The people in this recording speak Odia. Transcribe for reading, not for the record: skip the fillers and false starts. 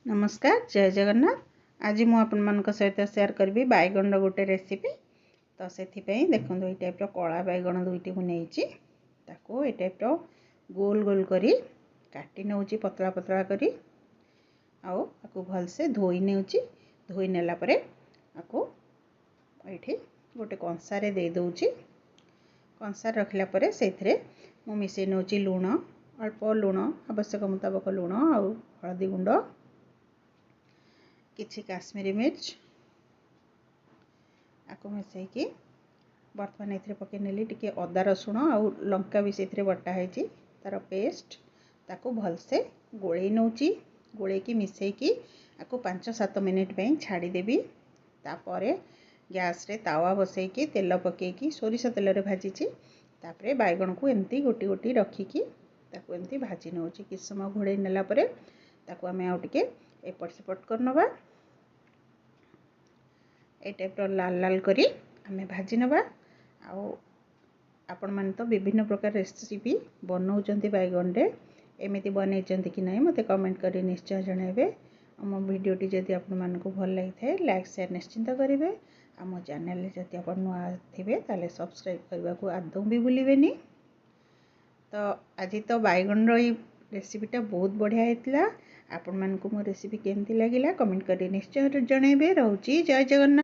ନମସ୍କାର, ଜୟ ଜଗନ୍ନାଥ। ଆଜି ମୁଁ ଆପଣମାନଙ୍କ ସହିତ ସେୟାର କରିବି ବାଇଗଣର ଗୋଟେ ରେସିପି। ତ ସେଥିପାଇଁ ଦେଖନ୍ତୁ, ଏଇ ଟାଇପ୍ର କଳା ବାଇଗଣ ଦୁଇଟି ମୁଁ ନେଇଛି। ତାକୁ ଏଇ ଟାଇପ୍ର ଗୋଲ ଗୋଲ କରି କାଟି ନେଉଛି, ପତଳା ପତଳା କରି। ଆଉ ତାକୁ ଭଲସେ ଧୋଇ ନେଉଛି। ଧୋଇ ନେଲା ପରେ ଆକୁ ଏଇଠି ଗୋଟେ କଂସାରେ ଦେଇଦେଉଛି। କଂସାରେ ରଖିଲା ପରେ ସେଇଥିରେ ମୁଁ ମିଶାଇ ନେଉଛି ଲୁଣ, ଅଳ୍ପ ଲୁଣ, ଆବଶ୍ୟକ ମୁତାବକ ଲୁଣ ଆଉ ହଳଦୀ ଗୁଣ୍ଡ, କିଛି କାଶ୍ମୀରୀ ମିର୍ଚ। ଆକୁ ମିଶାଇକି ବର୍ତ୍ତମାନ ଏଥିରେ ପକାଇ ନେଲି ଟିକେ ଅଦା, ରସୁଣ ଆଉ ଲଙ୍କା ବି ସେଥିରେ ବଟା ହେଇଛି, ତା'ର ପେଷ୍ଟ। ତାକୁ ଭଲସେ ଗୋଳେଇ ନେଉଛି। ଗୋଳେଇକି ମିଶାଇକି ଆକୁ 5-7 ମିନିଟ୍ ପାଇଁ ଛାଡ଼ିଦେବି। ତାପରେ ଗ୍ୟାସ୍ରେ ତାୱା ବସେଇକି ତେଲ ପକାଇକି, ସୋରିଷ ତେଲରେ ଭାଜିଛି। ତାପରେ ବାଇଗଣକୁ ଏମିତି ଗୋଟି ଗୋଟି ରଖିକି ତାକୁ ଏମିତି ଭାଜି ନେଉଛି। କିଛି ସମୟ ଘୋଡ଼େଇ ନେଲା ପରେ ତାକୁ ଆମେ ଆଉ ଟିକେ ଏପଟ ସେପଟ କରିନେବା। ଏଇ ଟାଇପ୍ର ଲାଲ ଲାଲ କରି ଆମେ ଭାଜି ନେବା। ଆଉ ଆପଣମାନେ ତ ବିଭିନ୍ନ ପ୍ରକାର ରେସିପି ବନାଉଛନ୍ତି ବାଇଗଣରେ, ଏମିତି ବନେଇଛନ୍ତି କି ନାହିଁ ମୋତେ କମେଣ୍ଟ କରି ନିଶ୍ଚୟ ଜଣାଇବେ। ଆଉ ମୋ ଭିଡ଼ିଓଟି ଯଦି ଆପଣମାନଙ୍କୁ ଭଲ ଲାଗିଥାଏ, ଲାଇକ୍ ସେୟାର ନିଶ୍ଚିନ୍ତ କରିବେ। ଆଉ ମୋ ଚ୍ୟାନେଲରେ ଯଦି ଆପଣ ନୂଆ ଥିବେ, ତାହେଲେ ସବସ୍କ୍ରାଇବ୍ କରିବାକୁ ଆଦୌ ବି ଭୁଲିବେନି। ତ ଆଜି ତ ବାଇଗଣର ଏଇ ରେସିପିଟା ବହୁତ ବଢ଼ିଆ ହେଇଥିଲା। ଆପଣମାନଙ୍କୁ ମୋ ରେସିପି କେମିତି ଲାଗିଲା, କମେଣ୍ଟ କରି ନିଶ୍ଚୟ ଜଣାଇବେ। ରହୁଛି, ଜୟ ଜଗନ୍ନାଥ।